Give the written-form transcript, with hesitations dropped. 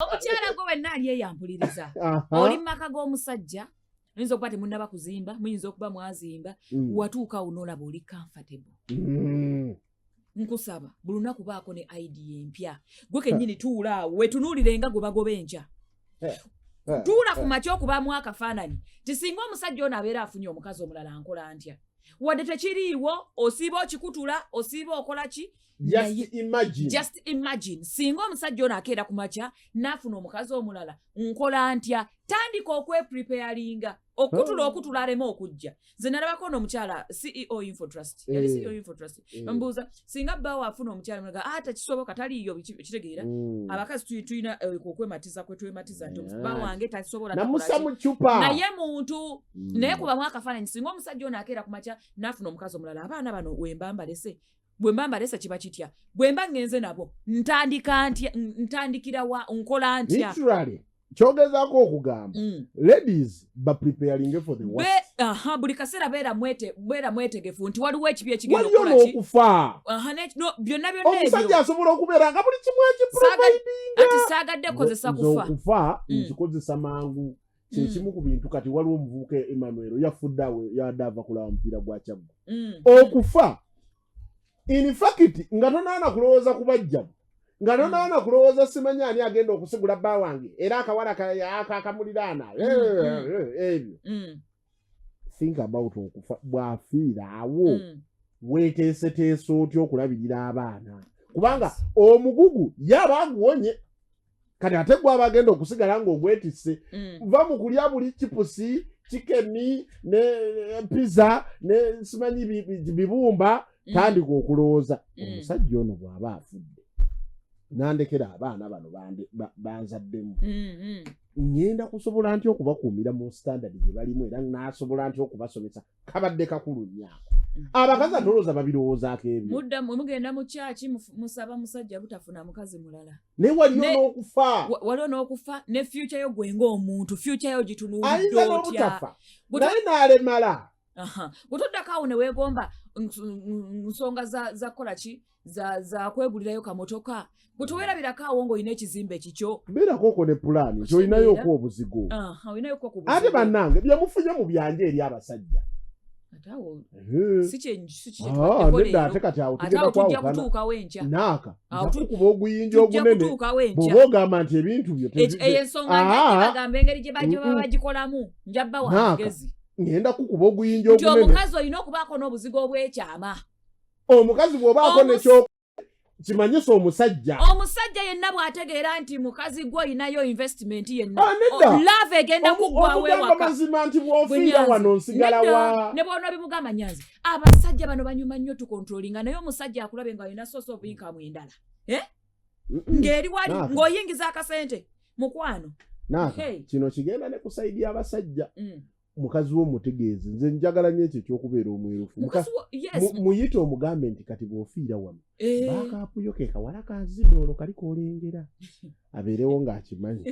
Omukyala gwe wenna ali eyampuliriza, oli mu maka g'omusajja, oyinza okuba temunnaba kuzimba, muyinza okuba mwazimba, watuuka awo n'olaba oli comfortable. Nkusaba buli lunaku baako ne idea empya. Gwe kennyini tuula awo wetunuulire nga gwe bagoba enkya. Tuula ku makya okubamu akafaananyi ti singa omusajja ono abeera afunye omukazi omulala, nkola ntya? Wadde tekiriiwo, osiiba okikutula, osiiba okola ki? Just imagine. Just imagine, singa omusajja ono akeera ku makya n'afuna omukazi omulala, nkola ntya? Tandika okwepreparinga okutula, okutula aleme okujja. Nze nalabako n'omukyala CEO Infotrust, yali CEO Infotrust. Mbuuza, singa bbaawo afuna omukyala omulala? Ah, tekisoboka, taliiyo. Kitegeera? Abakazi tulina okwematiza kwe twematiza nti bba wange tasobola, takola Namusa ki. Mu cupa. Naye muntu, naye kubamu akafaananyi, singa omusajja ono akeera ku makya n'afuna omukazi omulala, abaana bano wemba mbalese, bwe mba mbalese kiba kitya? Bwe mba ŋŋenze nabo, ntandika ntya? Ntandikira wa? Nkola ntya? Literally, kyogezaako okugamba, ladies bapreparinge for the worst. Aha, buli kaseera beera mwetegefu nti waliwo ekibi ekigenda Waliyo okukola ki. n'okufa. Aha, no, byonna byonna Omusajja ebyo. asobola okubeera nga buli kimu akiprovidinga. Ati saagadde kozesa Nze kufa. okufa nkikozesa mangu, kyekimu ku bintu. Kati waliwo omuvubuka Emmanuel, yafudde awo, yadde ava kulaba mupiira gwa Kyaggwe. Okufa, in fact, nga tonaana kulowooza ku bajjamu, nga tonaana kulowooza simanyi ani agenda okusigula bba wange, era akawala akamuliraana, ebyo, think about okufa. Bw'afiira awo, weeteeseteese otya okulabirira abaana? Kubanga omugugu yaba aguwonye, kati ate gwe aba agenda okusigala ng'ogwetisse. Va mu kulya buli chips, chicken ne pizza ne simanyi bibumba. Tandika okulowooza, omusajja ono bw'aba afudde nandekera abaana bano banzaddemu, ŋŋenda kusobola ntya okubakuumira mu standard gye balimu, era naasobola ntya okubasomesa? Kabadde kakulu nnyo ako. Abakazi atolooza babirowoozaako ebyo. Mudda mwe mugenda mu kyaki, musaba musajja butafuna mukazi mulala. Naye waliyo n'okufa. Waliwo n'okufa ne future yo. Gwe ng'omuntu, future yo gitunuulidde Ayinza otya? n'obutafa, naye n'alemala. Aha. Bwe toddako awo ne weegomba nsonga za kukola ki, za kwegulirayo kamotoka, bwe toweerabirako awo ng'olina ekizimbe kikyo. Beerako okwo ne pulaani nti olinayo obuzigo. Aha, olinayo ku Ate bannange, byemufunye mu byanja eri abasajja. Ate awo Ehe. si kye Ah, tubaddeko nedda. leero. Ate kati awo Ate tugenda awo tujja kwawukana. kutuukawo enkya. Naaka Awo nja kukuba oguyinja tujja ogunene kutuukawo enkya. bw'oba ogamba nti ebintu byo Eyo ensonga Ah. nja bagamba engeri gye bajja baba bagikolamu, nja bba Naaka. wamagezi Ngenda kukuba oguyinja nti ogunene. omukazi olina okubaako n'obuzigo obw'ekyama. Omukazi bw'obaako nekyo kimanyisa omusajja. Omusajja yenna bw'ategeera nti mukazi gwe olinayo investment yenna, Ah, nedda. love egenda kuggwawo Omugamba ewaka. mazima nti bw'ofiira Bwe wano nsigala Nedda, wa? Ne bw'ona bimugamba, Nyanzi, abasajja bano banyuma nnyo tucontrollinga, naye omusajja akulabe nga olina source of income endala ng'eri wali, Naaka. ng'oyingiza akasente, mukwano. Naaka, Hey. kino kigenda ne ku side y'abasajja. Mukazi wo mutegeeze. Nze njagala nnyo ekyo ekyokubeera omwerufu. Mukazi wo, yes. Muyite omugambe nti kati bw'ofiira wano, backup yo ke kawala kazidoolo kali kolengera, abeerewo ng'akimanyi.